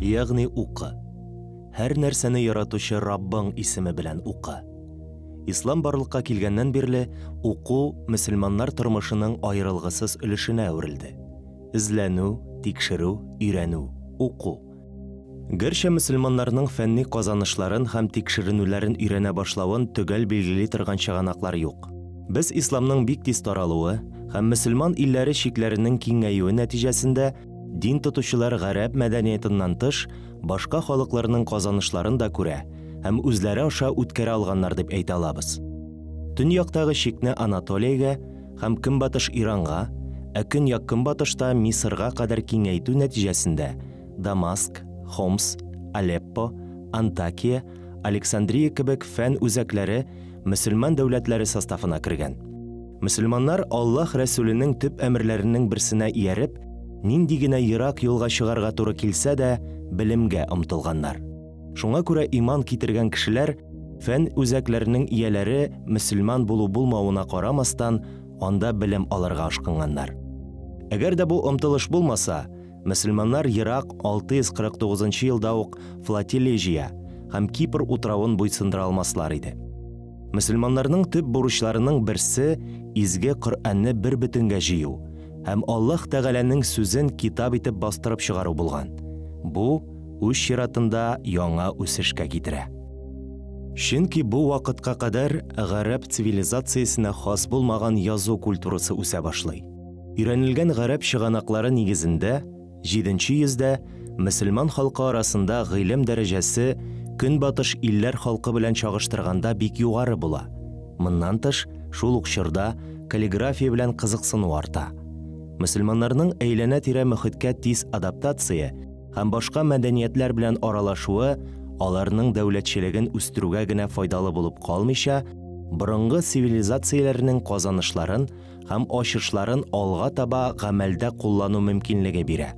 Ягъни укы. Һәр нәрсәне яратучы Раббың исеме белән укы. Ислам барлыкка килгәннән бирле уку мөселманнар тормышының аерылгысыз өлешенә әверелде. Эзләнү, тикшерү, өйрәнү, уку. Гәрчә мөселманнарның фәнни казанышларын һәм тикшеренүләрен өйрәнә башлавын төгәл билгели торган чыганаклар юк. Без исламның бик тиз таралуы һәм мөселман илләре чикләренең киңәюе нәтиҗәсендә дин тотучылар гарәп мәдәниятыннан тыш башка халыкларның казанышларын да күрә һәм үзләре аша үткәрә алганнар дип әйтә алабыз. Төньяктагы чикне Анатолиягә һәм Көнбатыш Иранга, ә көньяк-көнбатышта Мисырга кадәр киңәйтү нәтиҗәсендә Дамаск, Хомс, Алеппо, Антакия, Александрия кебек фән үзәкләре мөселман дәүләтләре составына кергән. Мөселманнар Аллаһ Рәсүленең төп әмерләренең берсенә ияреп, нинди генә ерак юлга чыгарга туры килсә дә, белемгә омтылганнар. Шуңа күрә иман китергән кешеләр фән үзәкләренең ияләре мөселман булу-булмавына карамастан, анда белем алырга ашкынганнар. Әгәр дә бу омтылыш булмаса, мөселманнар ерак 649 нчы елда ук флотилия җыя һәм Кипр утравын буйсындыра алмаслар иде. Мөселманнарның төп бурычларының берсе изге Коръәнне бер бөтенгә җыю һәм Аллаһ Тәгаләнең сүзен китап итеп бастырып чыгару булган. Бу, үз чиратында, яңа үсешкә китерә. Чөнки бу вакытка кадәр гарәп цивилизациясенә хас булмаган язу культурасы үсә башлый. Өйрәнелгән гарәп чыганаклары нигезендә, җиденче йөздә мөселман халкы арасында гыйлем дәрәҗәсе Көнбатыш илләр халкы белән чагыштырганда бик югары була. Моннан тыш, шул ук чорда каллиграфия белән кызыксыну арта. Мөселманнарның әйләнә-тирә мөхиткә тиз адаптация һәм башка мәдәниятләр белән аралашуы аларның дәүләтчелеген үстерүгә генә файдалы булып калмыйча, борынгы цивилизацияләрнең казанышларын һәм ачышларын алга таба гамәлдә куллану мөмкинлеге бирә.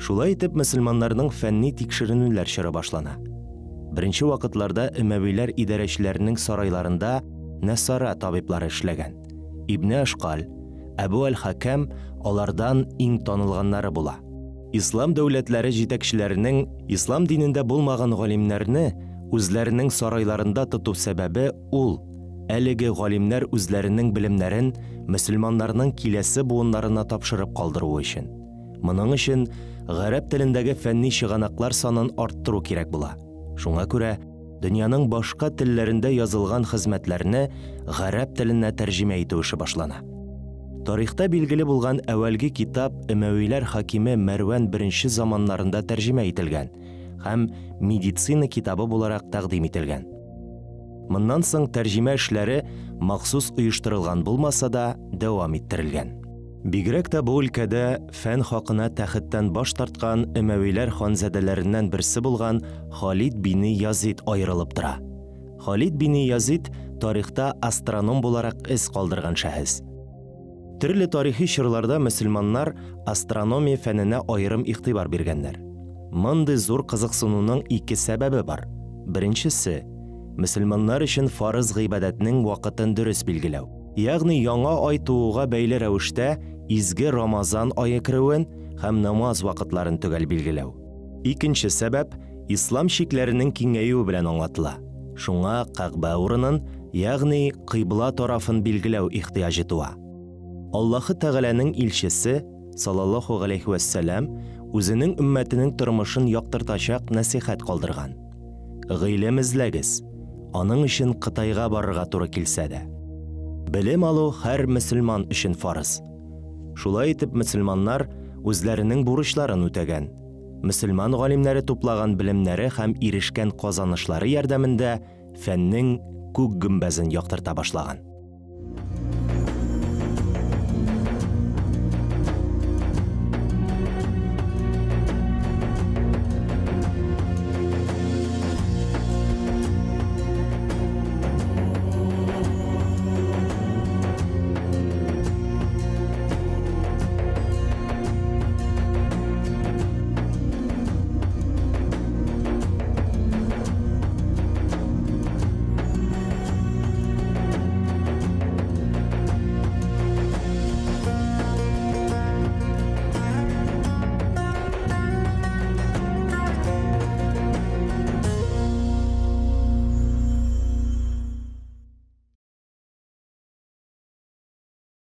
Шулай итеп, мөселманнарның фәнни тикшеренүләр чоры башлана. Беренче вакытларда өмәвиләр идарәчеләренең сарайларында нәсара табиблары эшләгән. Ибне Ашкаль, Әбу әл-Хакәм алардан иң танылганнары була. Ислам дәүләтләре җитәкчеләренең ислам динендә булмаган галимнәрне үзләренең сарайларында тоту сәбәбе ул, Әлеге галимнәр үзләренең белемнәрен мөселманнарның киләсе буыннарына тапшырып калдыруы өчен. Моның өчен гарәп телендәге фәнни чыганаклар санын арттыру кирәк була. Шуңа күрә дөньяның башка телләрендә язылган хезмәтләрне гарәп теленә тәрҗемә итү эше башлана. Тарихта билгеле булган әүвәлге китап Өмәвиләр хакиме Мәрвән I заманнарында тәрҗемә ителгән һәм медицина китабы буларак тәкъдим ителгән. Моннан соң тәрҗемә эшләре махсус оештырылган булмаса да, дәвам иттерелгән. Бигрәк тә бу өлкәдә фән хакына тәхеттән баш тарткан Өмәвиләр ханзадәләреннән берсе булган Халид бине Язид аерылып тора. Халид бине Язид тарихта астроном буларак эз калдырган шәхес. Төрле тарихи чорларда мөселманнар астрономия фәненә аерым игътибар биргәннәр. Мондый зур кызыксынуның ике сәбәбе бар. Беренчесе, мөселманнар өчен фарыз гыйбадәтнең вакытын дөрес билгеләү. Ягъни яңа ай тууга бәйле рәвештә изге Рамазан ае керүен һәм намаз вакытларын төгәл билгеләү. Икенче сәбәп ислам чикләренең киңәюе белән аңлатыла. Шуңа Кәгъбә урынын, ягъни кыйбла тарафын билгеләү ихтыяҗы туа. Аллаһы Тәгаләнең илчесе, саллаллаһу галәйһи вәссәлам, үзенең өммәтенең тормышын яктыртачак нәсыйхәт калдырган. Гыйлем эзләгез, аның өчен Кытайга барырга туры килсә дә. Белем алу һәр мөселман өчен фарыз. Шулай итеп, мөселманнар үзләренең бурычларын үтәгән. Мөселман галимнәре туплаган белемнәре һәм ирешкән казанышлары ярдәмендә фәннең күк гөмбәзен яктырта башлаган.